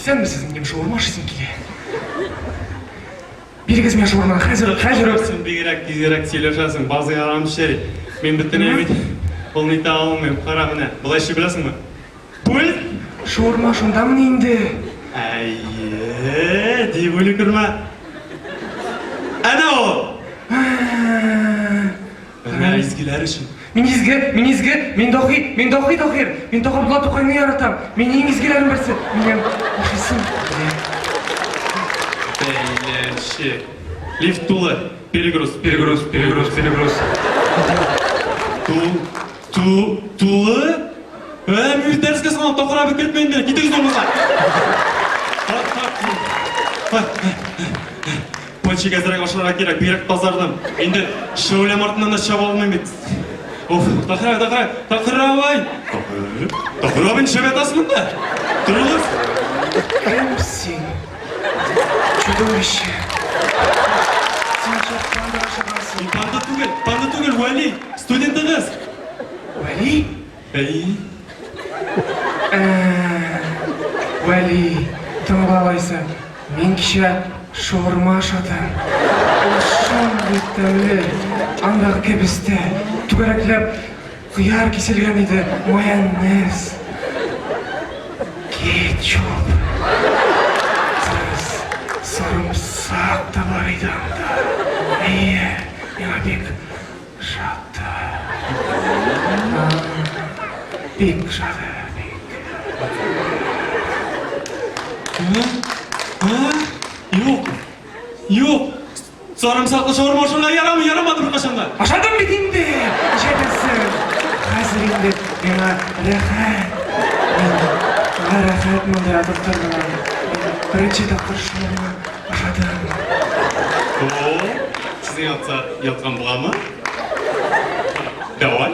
Исәнмесез, минем шаурма ашыйсым килә. Бирегез миңа шаурманы, хәзер үк, хәзер үк. Син бигрәк тизрәк сөйләшәсең, базы ярамчы. Мин бөтенләй бит ул нитә алмыйм. Кара менә, болай эшли беләсеңме? Пульт? Шаурма шундамыни инде? Әйе, дип уйлый күрмә. Әнә ул! Менә изгеләр өчен. Мин изге, мин изге, мин дахи, мин дахи Таһир. Мин Габдулла Тукайны яратам. Мин иң изгеләрнең берсе. Минем ашыйсым килә. Бәйләнчек. Лифт тулы. Перегруз, перегруз, перегруз, перегруз. Тул, ту, тулы? Ә, мин бит дәрескә соңлап Тахир абый кертмә инде. Китегез булмаса. Так, так. Пончик әзрәк ашарга кирәк, бигрәк тазардым. Инде шәүләм артыннан да чаба алмыйм бит. Уф, Тахир абый, Тахир абый, Тахир абый! Тахир, Тахир абый нишләп ятасың монда? Торыгыз! Кем син? Чудовище! Син чак панда ашагансың. Мин панда түгел, панда түгел, Вәли, студентыгыз. Вәли? Әй. Ә, Вәли, тыңла алайса. Мин кичә шаурма ашадым. Ул шундый тәмле. Андагы кәбестә, түгәрәкләп кыяр киселгән иде, майонез, кетчуп, сарымсак та бар иде анда. Әйе, миңа бик ошады. Бик ошады, бик. А? Юк. Юк. Сарымсаклы шаурма ашарга ярамый, ярамады беркайчан да. Ашадым бит инде, җәберсең. Хәзер инде миңа рәхәт. Миңа рәхәт монда ятып торырга. Мин беренче тапкыр шаурма ашадым. О, сезнең ятса яткан буламы? Давай.